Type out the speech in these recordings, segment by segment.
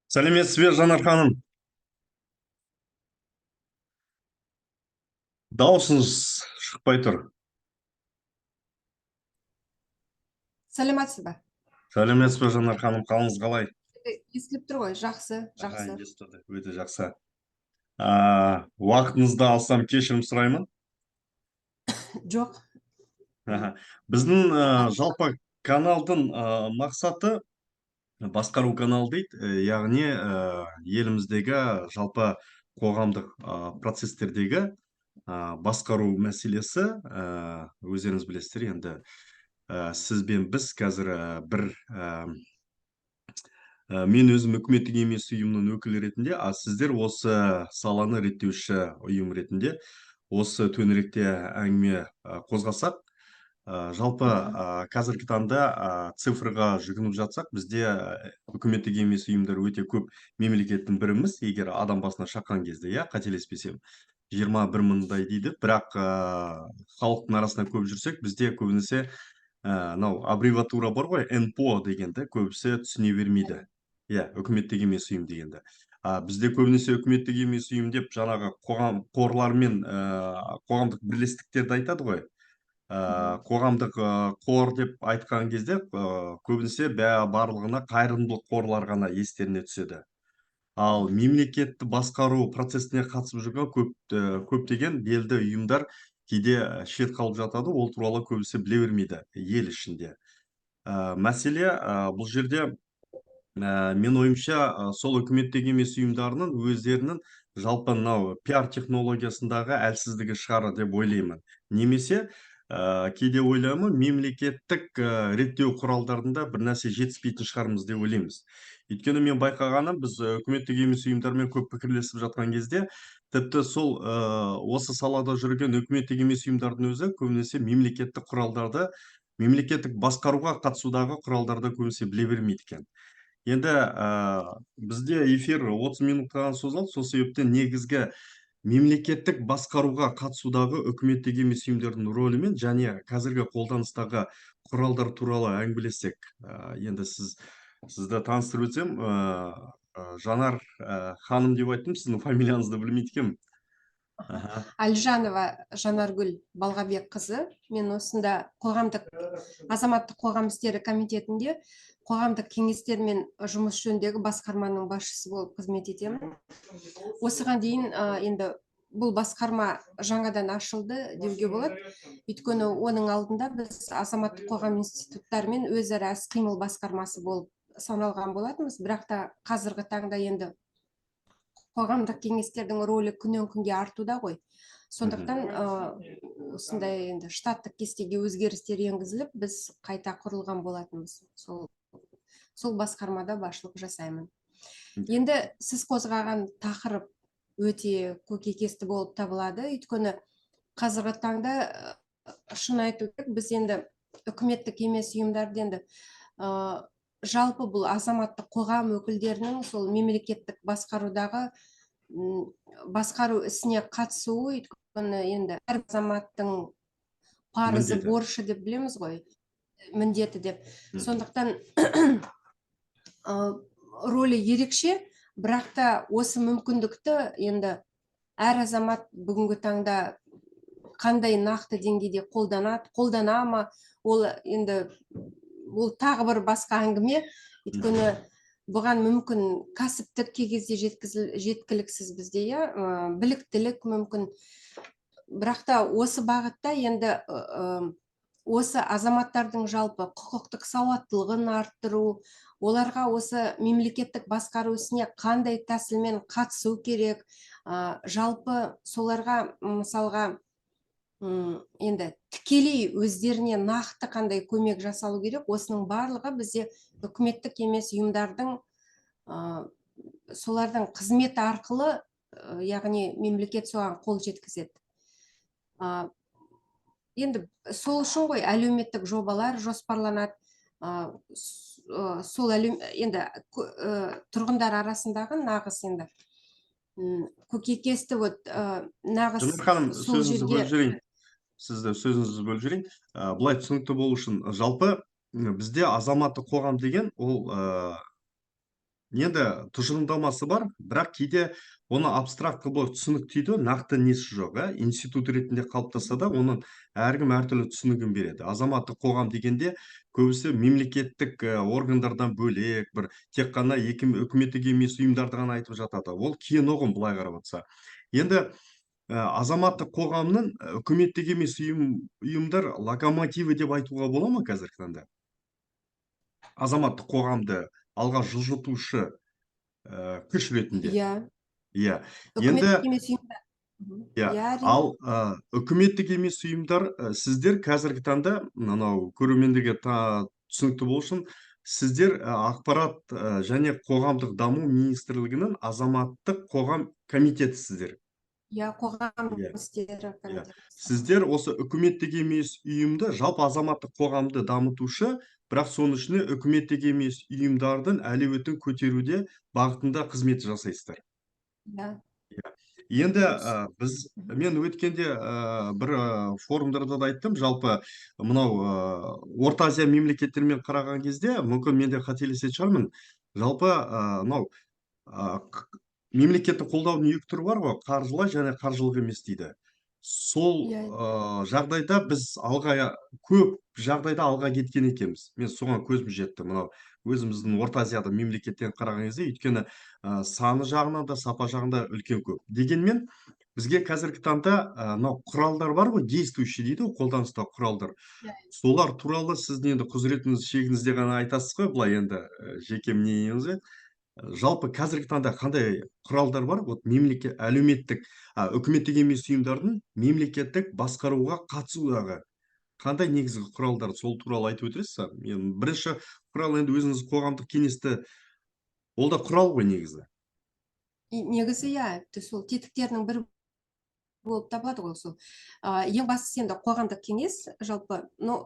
Сәлеметсіз бе, Жанар ханым? Дауысыңыз шықпай тұр. Саламатсыз ба? Сәлеметсіз бе, Жанар ханым, қалыңыз қалай? Естіліп тұр ғой, жақсы, Аха, жақсы. Естілді, өте жақсы. Уақытыңызды алсам, кешірім сұраймын. Жоқ. Аха. Біздің жалпы каналдың мақсаты басқару каналы дейді, яғни еліміздегі жалпы қоғамдық процестердегі басқару мәселесі, өздеріңіз білесіздер, енді сіз бен біз қазір бір мен өзім үкіметтік емес ұйымның өкілі ретінде, а сіздер осы саланы реттеуші ұйым ретінде осы төңіректе әңгіме қозғасақ, жалпы қазіргі таңда цифрға жүгініп жатсақ, бізде үкіметтік емес ұйымдар өте көп мемлекеттің біріміз, егер адам басына шаққан кезде, иә, қателеспесем, 21 мыңдай дейді, бірақ халықтың арасында көп жүрсек, бізде көбінесе мынау аббревиатура бар ғой, НПО дегенді көбісі түсіне бермейді. Иә, үкіметтік емес ұйым дегенді. Бізде көбінесе үкіметтік емес ұйым деп жаңағы қоғам қорлар мен қоғамдық бірлестіктерді айтады ғой. Қоғамдық қор деп айтқан кезде көбінесе барлығына қайырымдылық қорлар ғана естеріне түседі. Ал мемлекетті басқару процесіне қатысып жүрген көптеген белді ұйымдар кейде шет қалып жатады, ол туралы көбісі біле бермейді ел ішінде. Мәселе бұл жерде, мен ойымша, сол үкіметтік емес ұйымдарының өздерінің жалпы мынау пиар технологиясындағы әлсіздігі шығар деп ойлаймын. Немесе кейде ойлаймын, мемлекеттік реттеу құралдарында бір нәрсе жетіспейтін шығармыз деп ойлаймыз. Өйткені мен байқағаным, біз үкіметтік емес ұйымдармен көп пікірлесіп жатқан кезде, тіпті сол осы салада жүрген үкіметтік емес ұйымдардың өзі көбінесе мемлекеттік құралдарды, мемлекеттік басқаруға қатысудағы құралдарды көбінесе біле бермейді екен. Енді бізде эфир 30 минутқа созылды, сол себептен негізгі мемлекеттік басқаруға қатысудағы үкіметтік емес ұйымдардың рөлі мен және қазіргі қолданыстағы құралдар туралы әңгімелессек. Енді сізді таныстырып өтсем, Жанар ханым деп айттым, сіздің фамилияңызды білмейді екенмін. Аха. Әлжанова Жанаргүл Балғабекқызы. Мен осында қоғамдық азаматтық қоғам істері комитетінде қоғамдық кеңестермен жұмыс жөніндегі басқарманың басшысы болып қызмет етемін. Осыған дейін енді бұл басқарма жаңадан ашылды деуге болады. Өйткені оның алдында біз азаматтық қоғам институттарымен өзара іс-қимыл басқармасы болып саналған болатынбыз. Бірақ та қазіргі таңда енді қоғамдық кеңестердің рөлі күннен күнге артуда ғой. Сондықтан осындай енді штаттық кестеге өзгерістер енгізіліп, біз қайта құрылған болатынбыз. Сол басқармада басшылық жасаймын. Енді сіз қозғаған тақырып өте көкейкесті болып табылады. Өйткені қазіргі таңда, шын айту керек, біз енді үкіметтік емес ұйымдарды енді жалпы бұл азаматтық қоғам өкілдерінің сол мемлекеттік басқарудағы басқару ісіне қатысуы, өйткені енді әр азаматтың парызы, міндеті, борышы деп білеміз ғой, міндеті деп. Сондықтан рөлі ерекше, бірақ та осы мүмкіндікті енді әр азамат бүгінгі таңда қандай нақты деңгейде қолданады, қолдана ма, ол енді ол тағы бір басқа әңгіме. Өйткені бұған мүмкін кәсіптік кей кезде жеткіліксіз бізде, иә, біліктілік мүмкін. Бірақ та осы бағытта енді осы азаматтардың жалпы құқықтық сауаттылығын арттыру, оларға осы мемлекеттік басқару ісіне қандай тәсілмен қатысу керек, жалпы соларға мысалға енді тікелей өздеріне нақты қандай көмек жасалу керек, осының барлығы бізде үкіметтік емес ұйымдардың, солардың қызметі арқылы, яғни мемлекет соған қол жеткізеді. Енді сол үшін ғой әлеуметтік жобалар жоспарланады. Сол енді тұрғындар арасындағы нағыз енді көкейкесті вот нағыз Жанар ханым, сол сөзіңізді жерге бөліп жіберейін. Сізді сөзіңізді бөліп жіберейін. Былай түсінікті болу үшін, жалпы бізде азаматтық қоғам деген ол Енді тұжырымдамасы бар, бірақ кейде оны абстракты қылып түсініктейді, нақты несі жоқ, ә? Институт ретінде қалыптасса да, оның әркім әртүрлі түсінігін береді. Азаматтық қоғам дегенде көбісі мемлекеттік органдардан бөлек бір тек қана екі үкіметтік емес ұйымдарды ғана айтып жатады. Ол кең ұғым былай қарап отырса. Енді азаматтық қоғамның үкіметтік емес ұйымдар локомотиві деп айтуға бола ма қазіргі таңда? Азаматтық қоғамды алға жылжытушы күш ретінде. Иә. Иә. Енді Үкіметтік емес ұйымдар. Иә, Иә, әрине. Ал үкіметтік емес ұйымдар, сіздер қазіргі таңда мынау көрермендерге түсінікті болу үшін, сіздер Ақпарат және қоғамдық даму министрлігінің азаматтық қоғам комитетісіздер. Иә, қоғам істері комитеті. Сіздер осы үкіметтік емес ұйымды, жалпы азаматтық қоғамды дамытушы, бірақ соның ішінде үкіметтік емес ұйымдардың әлеуетін көтеруде бағытында қызмет жасайсыздар. Иә. Енді Дұрыс. Біз мен өткенде бір форумдарда да айттым, жалпы мынау Орта Азия мемлекеттерімен қараған кезде, мүмкін мен де қателесетін шығармын, жалпы мынау мемлекеттік қолдаудың екі түрі бар ғой, қаржылай және қаржылық емес дейді. Сол жағдайда біз алға, көп жағдайда алға кеткен екенбіз. Мен соған көзім жетті. Мынау өзіміздің Орта Азияда мемлекеттен қараған кезде, өйткені саны жағынан да, сапа жағынан да үлкен көп. Дегенмен бізге қазіргі таңда мынау құралдар бар ғой, действующий дейді ғой, қолданыстағы құралдар. Солар туралы сіздің енді құзыретіңіз шегіңізде ғана айтасыз ғой, былай енді жеке мнениеңізбен. Жалпы қазіргі таңда қандай құралдар бар? Вот мемлекет әлеуметтік, үкіметтік емес ұйымдардың мемлекеттік басқаруға қатысудағы қандай негізгі құралдар, сол туралы айтып өтесіз бе? Мен бірінші құрал енді өзіңіз қоғамдық кеңесті, ол да құрал ғой негізі. Негізі иә, сол тетіктерінің бірі болып табылады ғой сол. Ең бастысы енді қоғамдық кеңес жалпы, но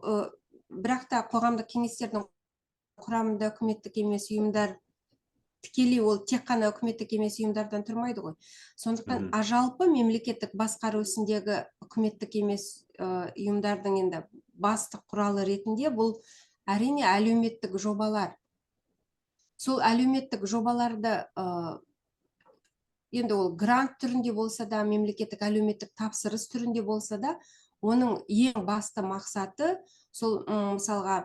бірақ та қоғамдық кеңестердің құрамында үкіметтік емес ұйымдар тікелей, ол тек қана үкіметтік емес ұйымдардан тұрмайды ғой. Сондықтан жалпы мемлекеттік басқару ісіндегі үкіметтік емес ұйымдардың енді басты құралы ретінде бұл әрине әлеуметтік жобалар. Сол әлеуметтік жобаларды енді ол грант түрінде болса да, мемлекеттік әлеуметтік тапсырыс түрінде болса да, оның ең басты мақсаты сол мысалға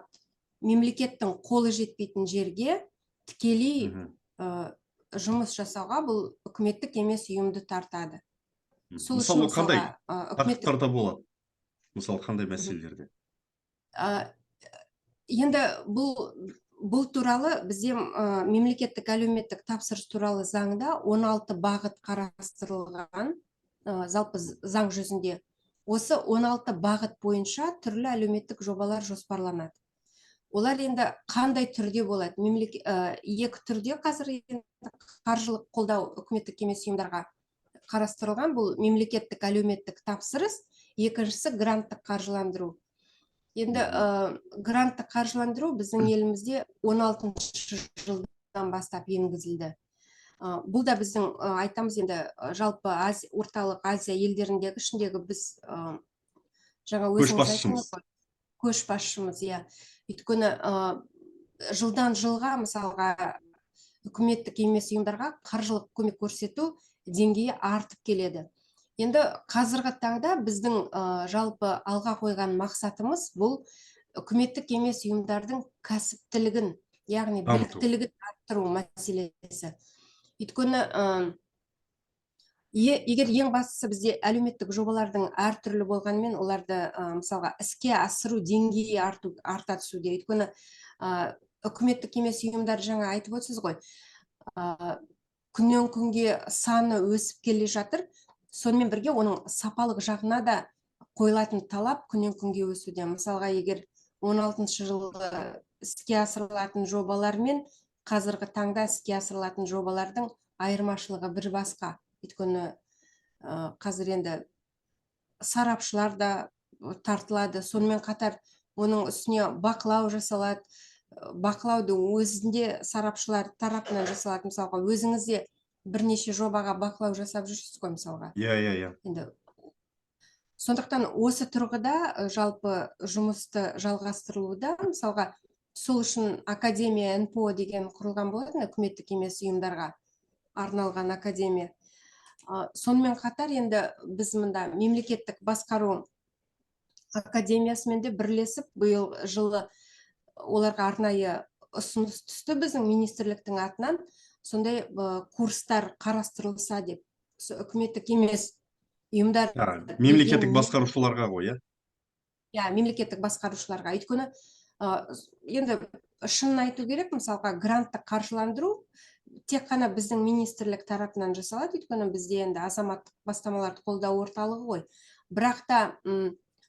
мемлекеттің қолы жетпейтін жерге тікелей жұмыс жасауға бұл үкіметтік емес ұйымды тартады. Сол Мысалы, үшін қандай мысалға, үкіметтік тақырыптарда болады? Мысалы, қандай мәселелерде? Енді бұл туралы бізде мемлекеттік әлеуметтік тапсырыс туралы заңда 16 бағыт қарастырылған, жалпы заң жүзінде. Осы 16 бағыт бойынша түрлі әлеуметтік жобалар жоспарланады. Олар енді қандай түрде болады? Екі түрде қазір енді қаржылық қолдау үкіметтік емес ұйымдарға қарастырылған. Бұл мемлекеттік әлеуметтік тапсырыс, екіншісі гранттық қаржыландыру. Енді гранттық қаржыландыру біздің елімізде 16 жылдан бастап енгізілді. Бұл да біздің, айтамыз енді, жалпы Орталық Азия елдеріндегі ішіндегі біз, жаңа өзіңіз Көшбасшымыз. айттыңыз ғой, көшбасшымыз, иә. Өйткені жылдан жылға мысалға үкіметтік емес ұйымдарға қаржылық көмек көрсету деңгейі артып келеді. Енді қазіргі таңда біздің жалпы алға қойған мақсатымыз бұл үкіметтік емес ұйымдардың кәсіптілігін, яғни Дамыту. біліктілігін арттыру мәселесі. Өйткені егер ең бастысы бізде әлеуметтік жобалардың әртүрлі болғанымен, оларды мысалға іске асыру деңгейі арта түсуде. Өйткені үкіметтік емес ұйымдар, жаңа айтып отырсыз ғой, күннен күнге саны өсіп келе жатыр. Сонымен бірге оның сапалық жағына да қойылатын талап күннен күнге өсуде. Мысалға, егер 16 жылы іске асырылатын жобалар мен қазіргі таңда іске асырылатын жобалардың айырмашылығы бір басқа. Өйткені қазір енді сарапшылар да тартылады. Сонымен қатар оның үстіне бақылау жасалады. Бақылаудың өзінде сарапшылар тарапынан жасалады. Мысалға, өзіңіз де бірнеше жобаға бақылау жасап жүрсіз ғой мысалға. Иә, иә, иә. Енді сондықтан осы тұрғыда жалпы жұмысты жалғастырылуда, мысалға, Сол үшін Академия НПО деген құрылған болатын, үкіметтік емес ұйымдарға арналған академия. Сонымен қатар енді біз мында Мемлекеттік басқару академиясымен де бірлесіп, биыл жылы оларға арнайы ұсыныс түсті біздің министрліктің атынан, сондай курстар қарастырылса деп, үкіметтік емес ұйымдар Мемлекеттік басқарушыларға ғой, иә? Иә, мемлекеттік басқарушыларға. Өйткені енді шынын айту керек, мысалға, гранттық қаржыландыру тек қана біздің министрлік тарапынан жасалады, өйткені бізде енді азаматтық бастамаларды қолдау орталығы ғой. Бірақ та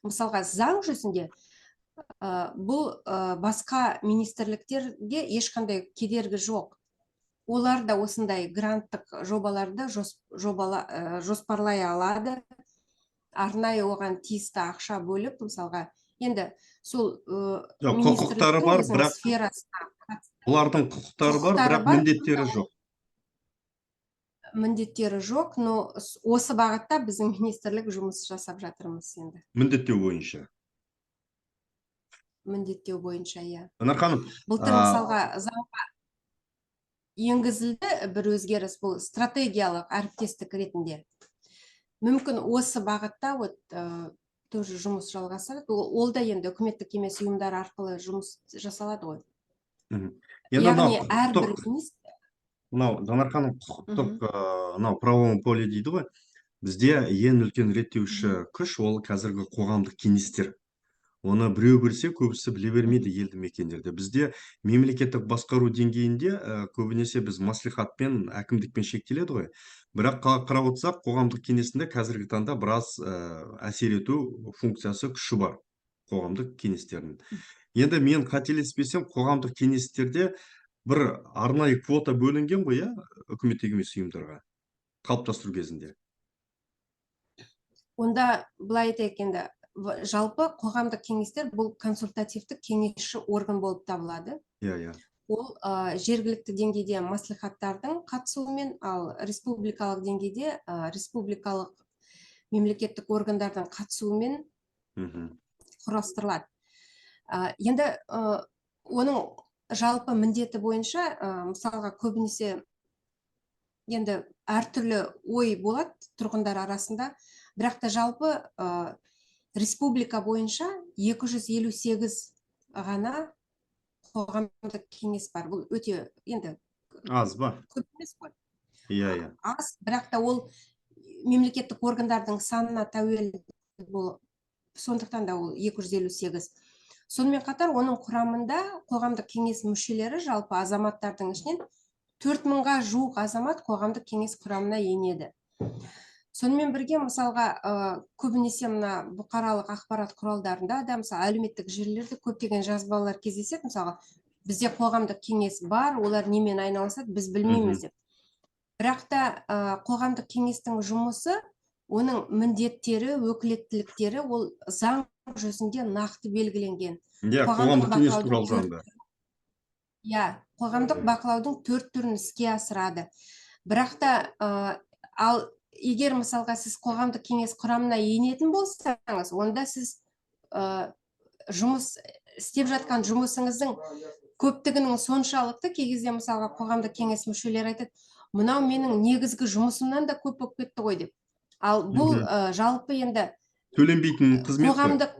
мысалға, заң жүзінде бұл басқа министрліктерге ешқандай кедергі жоқ, олар да осындай гранттық жобаларды жоспарлай алады, арнайы оған тиісті ақша бөліп, мысалға, енді сол Жоқ, құқықтары бар, бірақ сферасына. Олардың құқықтары бар, бірақ міндеттері жоқ. Міндеттері жоқ, но осы бағытта біздің министрлік жұмыс жасап жатырмыз енді. Міндеттеу бойынша. Міндеттеу бойынша, иә. Жанар ханым. Былтыр, мысалға, заңға енгізілді бір өзгеріс, бұл стратегиялық әріптестік ретінде. Мүмкін, осы бағытта вот тоже жұмыс жалғасады. Ол да енді үкіметтік емес ұйымдар арқылы жұмыс жасалады ғой. Енді Яғни әрбір министр Мынау, Жанар ханым, құқықтық, мынау правовом поле дейді ғой, бізде ең үлкен реттеуші күш ол қазіргі қоғамдық кеңестер. Оны біреу білсе, көбісі біле бермейді елді мекендерде. Бізде мемлекеттік басқару деңгейінде көбінесе біз мәслихатпен, әкімдікпен шектеледі ғой. Бірақ қарап отырсақ, қоғамдық кеңесінде қазіргі таңда біраз әсер ету функциясы, күші бар қоғамдық кеңестердің. Енді мен қателеспесем, қоғамдық кеңестерде бір арнайы квота бөлінген ғой, иә, үкіметтік емес ұйымдарға қалыптастыру кезінде? Онда былай айтайық енді, жалпы қоғамдық кеңестер бұл консультативтік кеңесші орган болып табылады. иә иә Ол жергілікті деңгейде мәслихаттардың қатысуымен, ал республикалық деңгейде республикалық мемлекеттік органдардың қатысуымен құрастырылады. Енді оның жалпы міндеті бойынша, мысалға, көбінесе енді әртүрлі ой болады тұрғындар арасында, бірақ та жалпы республика бойынша 258 ғана қоғамдық кеңес бар. Бұл өте енді Аз ба? көп емес қой. иә иә Аз, бірақ та ол мемлекеттік органдардың санына тәуелді болып, сондықтан да ол 258. Сонымен қатар оның құрамында қоғамдық кеңес мүшелері жалпы азаматтардың ішінен 4000-ға жуық азамат қоғамдық кеңес құрамына енеді. Сонымен бірге, мысалға, көбінесе мына бұқаралық ақпарат құралдарында да, мысалы, әлеуметтік желілерде көптеген жазбалар кездеседі, мысалға, бізде қоғамдық кеңес бар, олар немен айналысады, біз білмейміз деп. Бірақ та қоғамдық кеңестің жұмысы, оның міндеттері, өкілеттіліктері ол заң жүзінде нақты белгіленген. Иә, қоғамдық кеңес туралы заңда. Иә, қоғамдық бақылаудың төрт түрін іске асырады. Бірақ та ал егер, мысалға, сіз қоғамдық кеңес құрамына енетін болсаңыз, онда сіз жұмыс істеп жатқан жұмысыңыздың көптігінің соншалықты, кей кезде, мысалға, қоғамдық кеңес мүшелері айтады: «Мынау менің негізгі жұмысымнан да көп болып кетті ғой», – деп. Ал бұл жалпы енді Төленбейтін қызмет қой. қоғамдық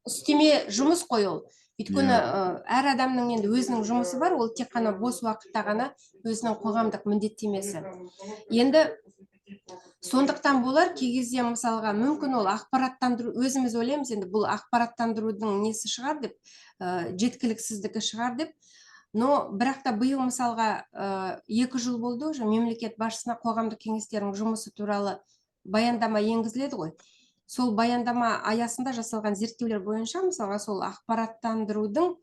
үстеме жұмыс қой ол, өйткені әр адамның енді өзінің жұмысы бар, ол тек қана бос уақытта ғана өзінің қоғамдық міндеттемесі. Енді сондықтан болар, кей кезде, мысалға, мүмкін, ол ақпараттандыру, өзіміз ойлаймыз енді, бұл ақпараттандырудың несі шығар деп, жеткіліксіздігі шығар деп. Но бірақ та биыл, мысалға, 2 жыл болды уже, мемлекет басшысына қоғамдық кеңестердің жұмысы туралы баяндама енгізіледі ғой. Сол баяндама аясында жасалған зерттеулер бойынша, мысалға, сол ақпараттандырудың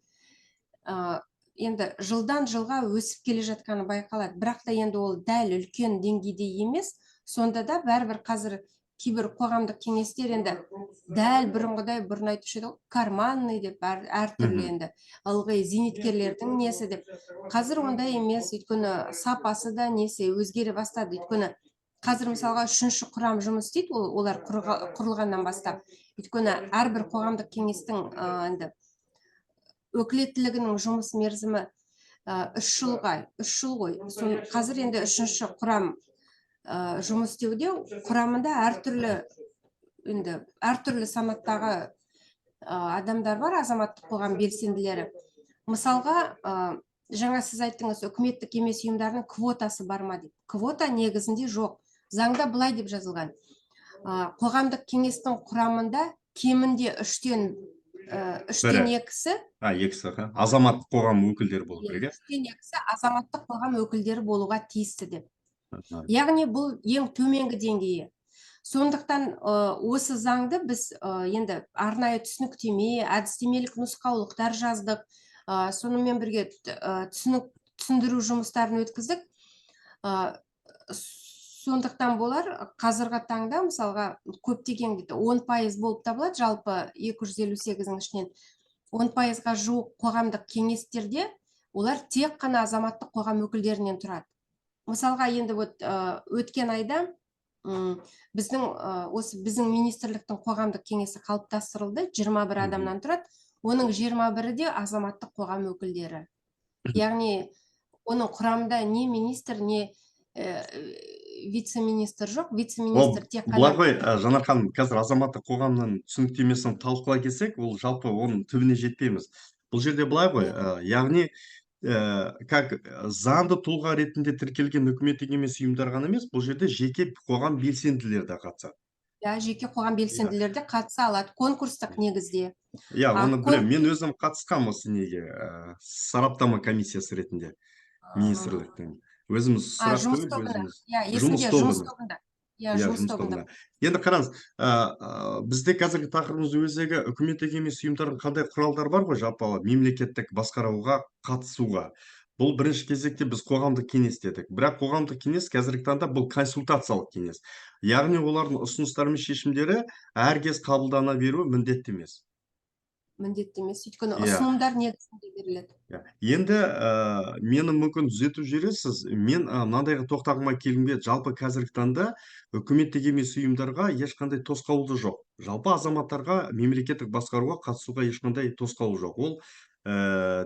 енді жылдан жылға өсіп келе жатқаны байқалады. Бірақ та енді ол дәл үлкен деңгейде емес. Сонда да бәрібір қазір кейбір қоғамдық кеңестер енді дәл бұрынғыдай, бұрын айтушы еді ғой, карманный деп, әртүрлі енді ылғи зейнеткерлердің несі деп. Қазір ондай емес, өйткені сапасы да, несі өзгере бастады. Өйткені қазір, мысалға, үшінші құрам жұмыс істейді, ол олар құрылғаннан бастап. Өйткені әрбір қоғамдық кеңестің енді Өкілеттілігінің жұмыс мерзімі 3 жылға, 3 жыл ғой. Қазір енді үшінші құрам жұмыс істеуде. Құрамында әртүрлі, енді әртүрлі санаттағы адамдар бар, азаматтық қоғам белсенділері. Мысалға, жаңа сіз айттыңыз, үкіметтік емес ұйымдардың квотасы бар ма деп. Квота негізінде жоқ. Заңда былай деп жазылған: қоғамдық кеңестің құрамында кемінде үштен Бірі. екісі. А, екісі, аха. Азаматтық қоғам өкілдері болу керек, иә? Үштен екісі азаматтық қоғам өкілдері болуға тиісті деп. Яғни бұл ең төменгі деңгейі. Сондықтан осы заңды біз енді арнайы түсініктеме, әдістемелік нұсқаулықтар жаздық, сонымен бірге түсінік түсіндіру жұмыстарын өткіздік. Сондықтан болар, қазіргі таңда, мысалға, көптеген, 10% болып табылады, жалпы 258-дің ішінен 10%-ға жуық қоғамдық кеңестерде олар тек қана азаматтық қоғам өкілдерінен тұрады. Мысалға, енді вот өткен айда біздің осы біздің министрліктің қоғамдық кеңесі қалыптастырылды, 21 адамнан тұрады. Оның 21-і де азаматтық қоғам өкілдері. Яғни оның құрамында не министр, не вице-министр жоқ. Вице-министр тек Былай қана ғой, Жанар ханым, қазір азаматтық қоғамның түсініктемесін талқылай келсек, ол жалпы оның түбіне жетпейміз. Бұл жерде былай ғой, яғни как заңды тұлға ретінде тіркелген үкіметтік емес ұйымдар ғана емес, бұл жерде жеке қоғам белсенділері де қатысады. Иә, жеке қоғам белсенділері де қатыса алады конкурстық негізде. Иә, оны білемін. Мен өзім қатысқанмын осы неге, сараптама комиссиясы ретінде министрліктің. Өзіміз сұрақ Жұмыс қойып, тобында. өзіміз Иә, жұмыс есімде, жұмыс тобында. тобында. Иә, Иә, жұмыс жұмыс тобында. тобында. Енді қараңыз, бізде қазіргі тақырыбымыздың өзегі үкіметтік емес ұйымдардың қандай құралдары бар ғой жалпы мемлекеттік басқаруға қатысуға. Бұл бірінші кезекте біз қоғамдық кеңес дедік. Бірақ қоғамдық кеңес қазіргі таңда бұл консультациялық кеңес. Яғни олардың ұсыныстары мен шешімдері әркез қабылдана беруі міндетті емес. Міндетті емес, өйткені ұсынымдар негізінде беріледі. Иә. Енді мені мүмкін түзетіп жібересіз, мен мынандайға тоқтағыма келгім келеді. Жалпы қазіргі таңда үкіметтік емес ұйымдарға ешқандай тосқауыл жоқ. Жалпы азаматтарға мемлекеттік басқаруға қатысуға ешқандай тосқауыл жоқ. Ол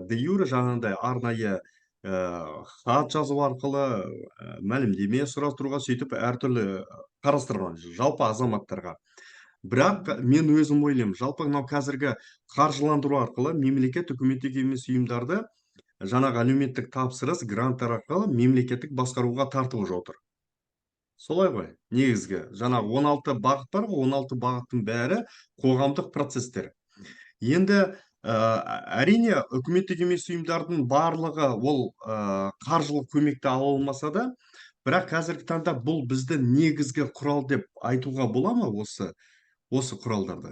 де юре жаңағындай арнайы хат жазу арқылы, мәлімдеме сұрастыруға, сөйтіп әртүрлі қарастырылған жалпы азаматтарға. Бірақ мен өзім ойлаймын, жалпы мынау қазіргі қаржыландыру арқылы мемлекет үкіметтік емес ұйымдарды жаңағы әлеуметтік тапсырыс, гранттар арқылы мемлекеттік басқаруға тартып отыр. Солай ғой, негізгі жаңағы 16 бағыт бар ғой, 16 бағыттың бәрі қоғамдық процестер. Енді әрине үкіметтік емес ұйымдардың барлығы ол қаржылық көмекті ала алмаса да, бірақ қазіргі таңда бұл біздің негізгі құрал деп айтуға бола ма осы құралдарды?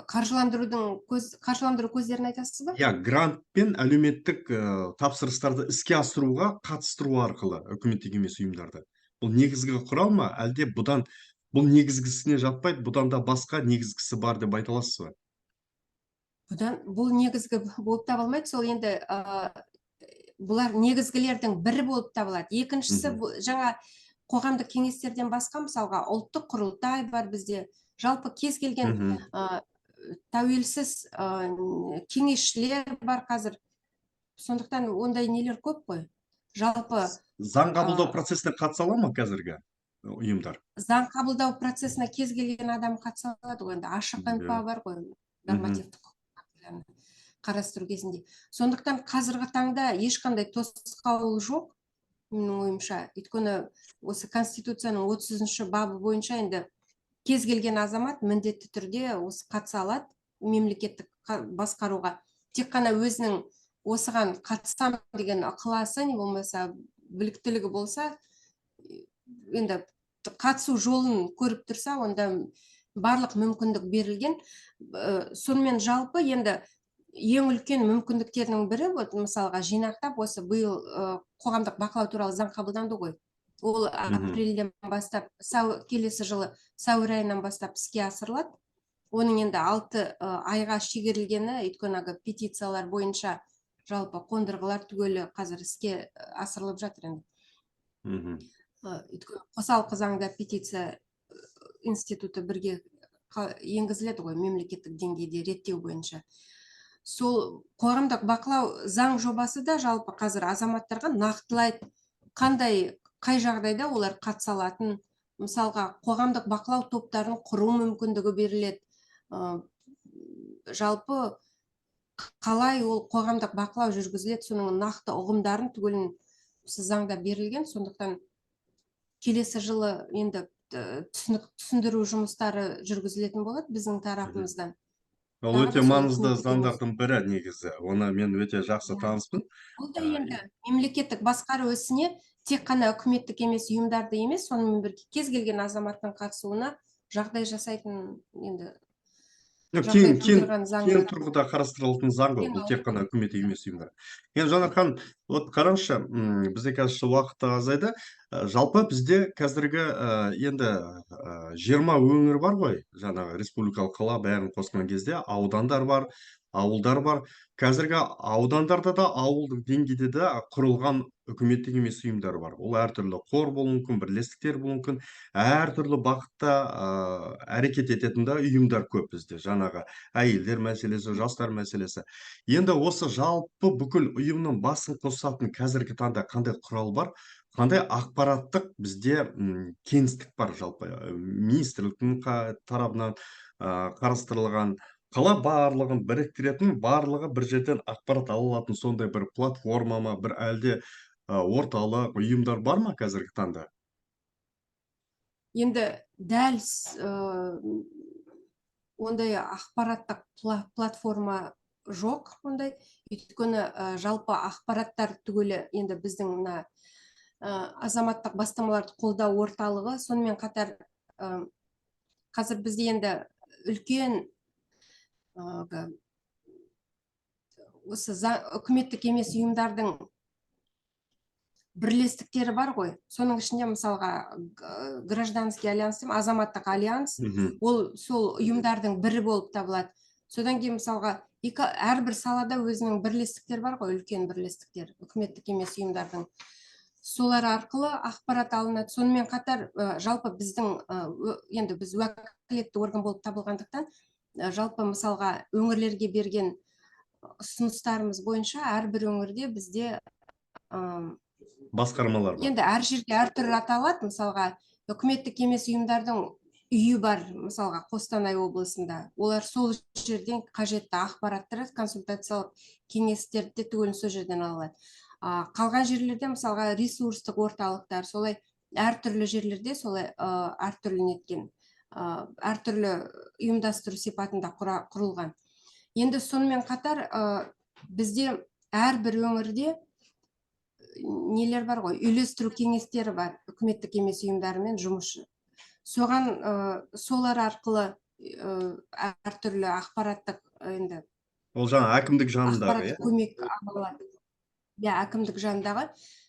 Қаржыландыру көздерін айтасыз ба? Иә, грант пен әлеуметтік тапсырыстарды іске асыруға қатыстыру арқылы үкіметтік емес ұйымдарды. Бұл негізгі құрал ма, әлде бұдан бұл негізгісіне жатпайды, бұдан да басқа негізгісі бар деп айта аласыз ба? Бұдан бұл негізгі болып табылмайды, сол енді бұлар негізгілердің бірі болып табылады. Екіншісі, жаңа қоғамдық кеңестерден басқа, мысалға, ұлттық құрылтай бар бізде. Жалпы кез келген тәуелсіз кеңесшілер бар қазір. Сондықтан ондай нелер көп қой. Жалпы Заң қабылдау процесіне қатыса ала ма қазіргі ұйымдар? Заң қабылдау процесіне кез келген адам қатыса алады ғой енді, ашық НПА бар ғой, нормативтік құқық актілерін қарастыру кезінде. Сондықтан қазіргі таңда ешқандай тосқауыл жоқ менің ойымша. Өйткені осы Конституцияның 30-бабы бойынша енді кез келген азамат міндетті түрде осы қатыса алады мемлекеттік басқаруға. Тек қана өзінің осыған қатысам деген ықыласы, не болмаса біліктілігі болса, енді қатысу жолын көріп тұрса, онда барлық мүмкіндік берілген. Сонымен жалпы енді ең үлкен мүмкіндіктердің бірі, вот мысалға, жинақтап осы биыл қоғамдық бақылау туралы заң қабылданды ғой. Ол апрельден бастап, келесі жылы сәуір айынан бастап іске асырылады. Оның енді 6 айға шегерілгені, өйткені әлгі петициялар бойынша жалпы қондырғылар түгелі қазір іске асырылып жатыр енді. Өйткені қосалқы заңда петиция институты бірге енгізіледі ғой мемлекеттік деңгейде реттеу бойынша. Сол қоғамдық бақылау заң жобасы да жалпы қазір азаматтарға нақтылайды, қандай, қай жағдайда олар қатыса алатын. Мысалға, қоғамдық бақылау топтарын құру мүмкіндігі беріледі. Жалпы қалай ол қоғамдық бақылау жүргізіледі, соның нақты ұғымдарын түгелін осы заңда берілген. Сондықтан келесі жылы енді түсіндіру жұмыстары жүргізілетін болады біздің тарапымыздан. Ол Тағы өте да сол маңызды үкіметтік емес. заңдардың бірі негізі. Оны мен өте жақсы таныспын. Бұл да енді мемлекеттік басқару ісіне тек қана үкіметтік емес ұйымдарды емес, сонымен бірге кез келген азаматтың қатысуына жағдай жасайтын енді Жоқ, жағдай кең тудырған заң. Кең тұрғыда қарастырылатын заң ғой Кең бұл, тек қана үкіметтік емес ұйымдар. Енді, Жанар ханым, вот қараңызшы, бізде қазір уақыт та азайды. Жалпы бізде қазіргі енді 20 өңір бар ғой, жаңағы республикалық, қала, бәрін қосқан кезде аудандар бар, ауылдар бар. Қазіргі аудандарда да, ауылдық деңгейде де құрылған үкіметтік емес ұйымдар бар. Ол әртүрлі қор болуы мүмкін, бірлестіктер болуы мүмкін, әртүрлі бағытта әрекет ететін де ұйымдар көп бізде, жаңағы әйелдер мәселесі, жастар мәселесі. Енді осы жалпы бүкіл ұйымның басын қосатын қазіргі таңда қандай құрал бар, қандай ақпараттық бізде кеңістік бар, жалпы министрліктің тарапынан қарастырылған, қала барлығын біріктіретін, барлығы бір жерден ақпарат ала алатын сондай бір платформа ма, бір әлде орталық ұйымдар бар ма қазіргі таңда? Енді дәл ондай ақпараттық платформа жоқ ондай, өйткені жалпы ақпараттар түгелі енді біздің мына азаматтық бастамаларды қолдау орталығы, сонымен қатар қазір бізде енді үлкен осы үкіметтік емес ұйымдардың бірлестіктері бар ғой. Соның ішінде, мысалға, гражданский альянс деймін, азаматтық альянс, ол сол ұйымдардың бірі болып табылады. Содан кейін, мысалға, әрбір салада өзінің бірлестіктері бар ғой, үлкен бірлестіктер үкіметтік емес ұйымдардың. Солар арқылы ақпарат алынады. Сонымен қатар жалпы біздің енді біз уәкілетті орган болып табылғандықтан, жалпы, мысалға, өңірлерге берген ұсыныстарымыз бойынша әрбір өңірде бізде басқармалар бар. Енді әр жерде әртүрлі аталады. Мысалға, үкіметтік емес ұйымдардың үйі бар, мысалға, Қостанай облысында. Олар сол жерден қажетті ақпараттарды, консультациялық кеңестерді де түгелін сол жерден ала алады. Қалған жерлерде, мысалға, ресурстық орталықтар, солай әртүрлі жерлерде солай әртүрлі неткен, әртүрлі ұйымдастыру сипатында құрылған. Енді сонымен қатар бізде әрбір өңірде нелер бар ғой, үйлестіру кеңестері бар үкіметтік емес ұйымдарымен жұмысшы. Соған солар арқылы әртүрлі ақпараттық енді Ол жаңа әкімдік жанындағы, ақпараттық иә? көмек ала алады. Иә, әкімдік жанындағы.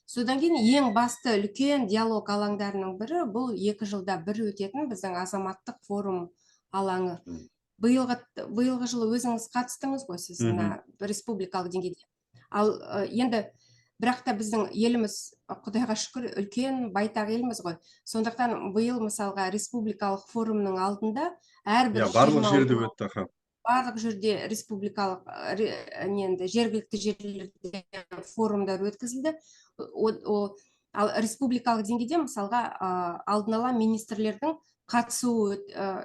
Содан кейін ең басты үлкен диалог алаңдарының бірі бұл 2 жылда бір өтетін біздің азаматтық форум алаңы. Биылғы жылы өзіңіз қатыстыңыз ғой сіз мына республикалық деңгейде. Ал енді бірақ та біздің еліміз, құдайға шүкір, үлкен, байтақ елміз ғой. Сондықтан биыл, мысалға, республикалық форумның алдында әрбір Иә, барлық 20 жерде өтті, аха. Барлық жерде республикалық не, енді жергілікті жерлерде форумдар өткізілді. Ал республикалық деңгейде, мысалға, алдын ала министрлердің қатысуы,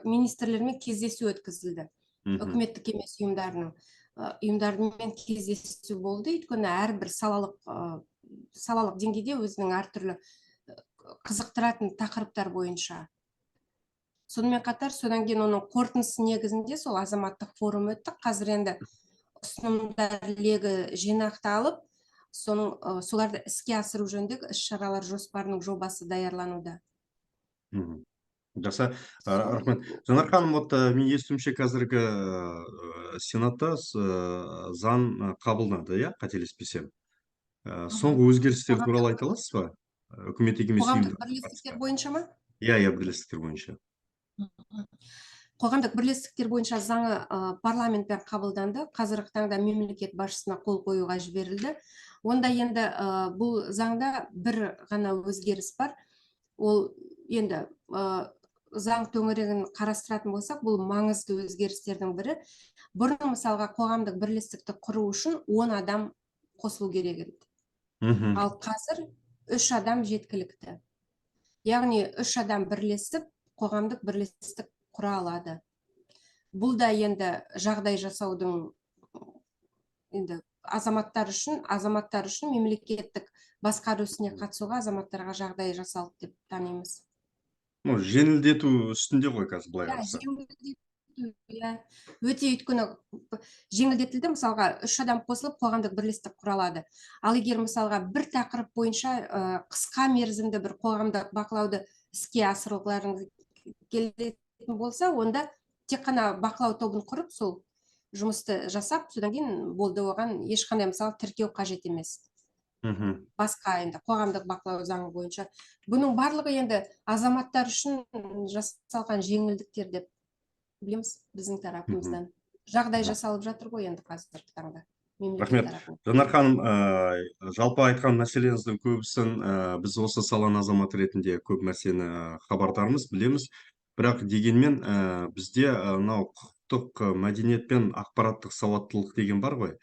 министрлермен кездесу өткізілді. Үкіметтік емес ұйымдарының ұйымдарымен кездесу болды, өйткені әрбір салалық деңгейде өзінің әртүрлі қызықтыратын тақырыптар бойынша. Сонымен қатар содан кейін оның қорытындысы негізінде сол азаматтық форум өтті. Қазір енді ұсынымдар легі жинақталып, соның соларды іске асыру жөніндегі іс шаралар жоспарының жобасы даярлануда. Жақсы, рахмет. Жанар ханым, вот мен естуімше, қазіргі сенатта заң қабылданды, иә, қателеспесем. Соңғы өзгерістер туралы айта аласыз ба? Үкіметтік емес Қоғамдық ұйымдарға бірлестіктер қатысты. бойынша ма? Иә, бірлестіктер бойынша. Қоғамдық бірлестіктер бойынша заңы парламентпен қабылданды. Қазіргі таңда мемлекет басшысына қол қоюға жіберілді. Онда енді бұл заңда бір ғана өзгеріс бар. Ол енді заң төңірегін қарастыратын болсақ, бұл маңызды өзгерістердің бірі. Бұрын, мысалға, қоғамдық бірлестікті құру үшін 10 адам қосылу керек еді. Ал қазір 3 адам жеткілікті. Яғни 3 адам бірлесіп қоғамдық бірлестік құра алады. Бұл да енді жағдай жасаудың, енді азаматтар үшін мемлекеттік басқару ісіне қатысуға азаматтарға жағдай жасалды деп танимыз. Ну, жеңілдету үстінде ғой қазір, былай Иә, қарасақ. жеңілдету, иә. Өте, өйткені жеңілдетілді, мысалға, үш адам қосылып қоғамдық бірлестік құра алады. Ал егер, мысалға, бір тақырып бойынша қысқа мерзімді бір қоғамдық бақылауды іске асырғыларыңыз келетін болса, онда тек қана бақылау тобын құрып, сол жұмысты жасап, содан кейін болды, оған ешқандай, мысалы, тіркеу қажет емес. Басқа енді қоғамдық бақылау заңы бойынша бұның барлығы енді азаматтар үшін жасалған жеңілдіктер деп білеміз. Біздің тарапымыздан жағдай жасалып жатыр ғой енді қазіргі таңда мемлекет Рахмет. тарапынан. Жанар ханым, жалпы айтқан мәселеңіздің көбісін біз осы саланың азаматы ретінде көп нәрсені хабардармыз, білеміз. Бірақ дегенмен бізде мынау құқықтық мәдениет пен ақпараттық сауаттылық деген бар ғой.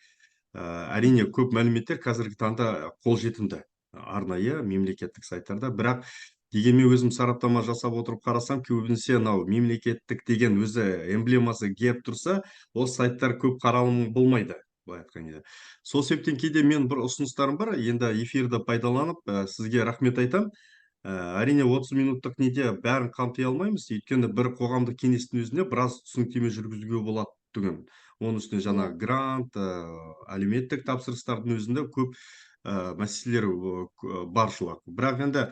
Әрине, көп мәліметтер қазіргі таңда қолжетімді арнайы мемлекеттік сайттарда, бірақ дегенмен өзім сараптама жасап отырып қарасам, көбінесе мынау мемлекеттік деген өзі эмблемасы, герб тұрса, ол сайттар көп қаралым болмайды, былай айтқан кезде. Сол себептен кейде мен бір ұсыныстарым бар, енді эфирді пайдаланып сізге рахмет айтамын. Әрине, 30 минуттық неде бәрін қамти алмаймыз, өйткені бір қоғамдық кеңестің өзінде біраз түсініктеме жүргізуге болады түгін. Оның үстіне жаңағы грант, әлеуметтік тапсырыстардың өзінде көп мәселелер баршылық. Бірақ енді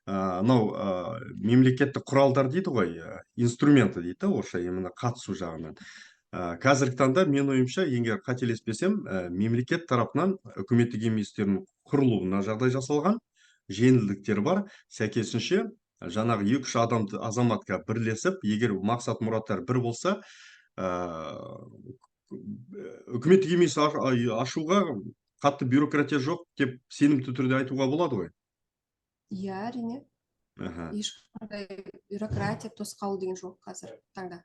мынау мемлекеттік құралдар дейді ғой, инструменты дейді да орысша, именно қатысу жағынан. Қазіргі таңда, менің ойымша, егер қателеспесем, мемлекет тарапынан үкіметтік еместердің құрылуына жағдай жасалған, жеңілдіктер бар. Сәйкесінше, жаңағы екі үш адам, азаматқа бірлесіп, егер мақсат мұраттар бір болса, үкіметтік емес ашуға қатты бюрократия жоқ деп сенімді түрде айтуға болады ғой. Иә, әрине. Ешқандай бюрократия, тосқауыл деген жоқ қазіргі таңда.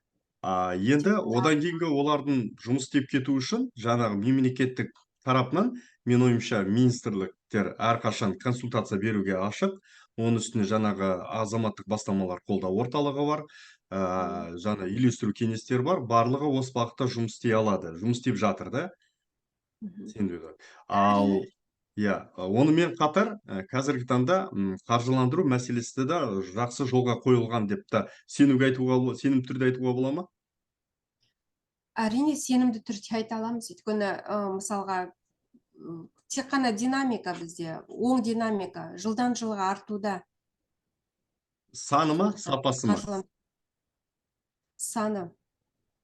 А енді одан кейінгі олардың жұмыс істеп кету үшін жаңағы мемлекеттік тарапынан, мен ойымша, министрліктер әрқашан консультация беруге ашық. Оның үстіне жаңағы азаматтық бастамалар қолдау орталығы бар, жаңа үйлестіру кеңестері бар, барлығы осы бағытта жұмыс істей алады, жұмыс істеп жатыр да. Сенбеу. Ал иә, онымен қатар қазіргі таңда қаржыландыру мәселесі де жақсы жолға қойылған деп та сенуге айтуға, сенімді түрде айтуға бола ма? Әрине, сенімді түрде айта аламыз, өйткені мысалға, тек қана динамика бізде оң динамика, жылдан жылға артуда. Саны ма, сапасы ма? Саны.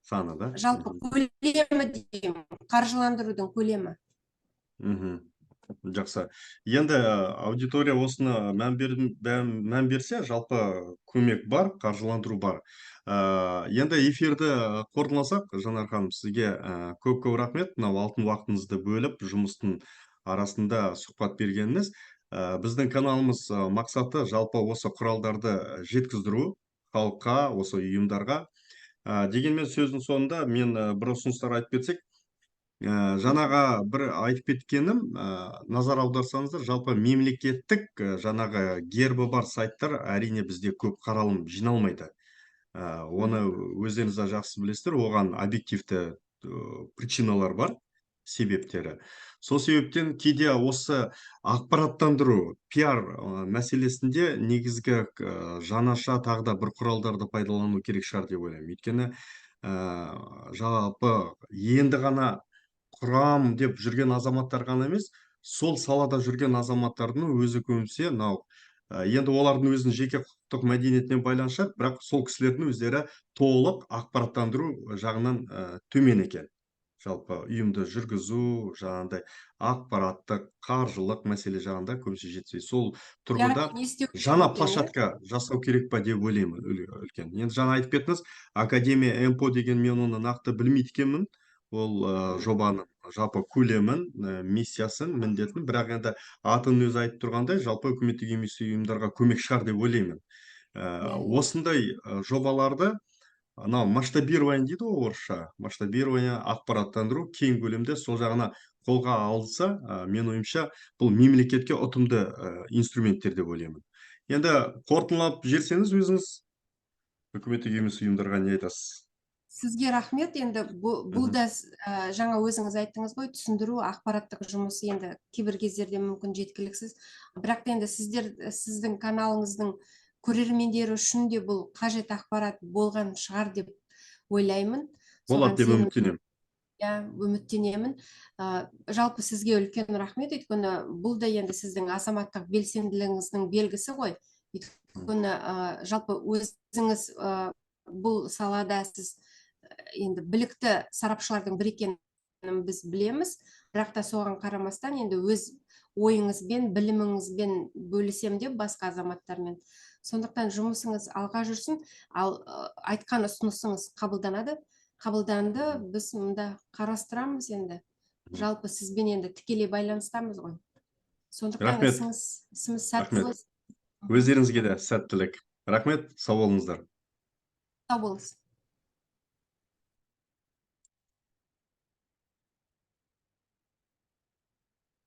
Саны да. Жалпы көлемі деймін, қаржыландырудың көлемі. Жақсы. Енді аудитория осыны мән берсе, жалпы көмек бар, қаржыландыру бар. Енді эфирді қорытындыласақ, Жанар ханым, сізге көп көп рахмет, мынау алтын уақытыңызды бөліп, жұмыстың арасында сұхбат бергеніңіз. Біздің каналымыз мақсаты жалпы осы құралдарды жеткіздіру халыққа, осы ұйымдарға. Дегенмен сөздің соңында мен бір ұсыныстар айтып кетсек, жаңағы бір айтып кеткенім, назар аударсаңыздар, жалпы мемлекеттік жаңағы гербі бар сайттар, әрине, бізде көп қаралым жиналмайды. Оны өздеріңіз де жақсы білесіздер, оған объективті причиналар бар, себептері. Сол себептен кейде осы ақпараттандыру, пиар мәселесінде негізгі жаңаша тағы да бір құралдарды пайдалану керек шығар деп ойлаймын. Өйткені жалпы енді ғана құрам деп жүрген азаматтар ғана емес, сол салада жүрген азаматтардың өзі көбінесе мынау енді олардың өзінің жеке құқықтық мәдениетіне байланысты, бірақ сол кісілердің өздері толық ақпараттандыру жағынан төмен екен. Жалпы ұйымды жүргізу жаңағындай ақпараттық, қаржылық мәселе жағында көбінесе жетіспейді. Сол тұрғыда Яғни не істеу керек жаңа екен, иә? площадка жасау керек па деп ойлаймын үлкен. Енді жаңа айтып кеттіңіз, Академия МПО деген, мен оны нақты білмейді екенмін. Ол жобаның жалпы көлемін, миссиясын, міндетін, бірақ енді атының өзі айтып тұрғандай, жалпы үкіметтік емес ұйымдарға көмек шығар деп ойлаймын. Иә, иә. Осындай жобаларды анау масштабирование дейді ғой орысша, масштабирование, ақпараттандыру кең көлемде сол жағына қолға алынса, менің ойымша, бұл мемлекетке ұтымды инструменттер деп ойлаймын. Енді қорытындылап жіберсеңіз өзіңіз, үкіметтік емес ұйымдарға не айтасыз? Сізге рахмет. Енді бұл да жаңа өзіңіз айттыңыз ғой, түсіндіру, ақпараттық жұмысы енді кейбір кездерде мүмкін жеткіліксіз, бірақ та енді сіздің каналыңыздың көрермендері үшін де бұл қажет ақпарат болған шығар деп ойлаймын. Болады деп үміттенемін. Иә, үміттенемін. Жалпы сізге үлкен рахмет, өйткені бұл да енді сіздің азаматтық белсенділігіңіздің белгісі ғой. Өйткені жалпы өзіңіз бұл салада сіз енді білікті сарапшылардың бірі екенін біз білеміз, бірақ та соған қарамастан енді өз ойыңызбен, біліміңізбен бөлісем деп басқа азаматтармен. Сондықтан жұмысыңыз алға жүрсін. Ал айтқан ұсынысыңыз қабылданады, қабылданды, біз мұнда қарастырамыз енді. Жалпы сізбен енді тікелей байланыстамыз ғой, сондықтан Рахмет. ісіміз сәтті Рахмет. болсын. Өздеріңізге де сәттілік, рахмет, сау болыңыздар. Сау болыңыз.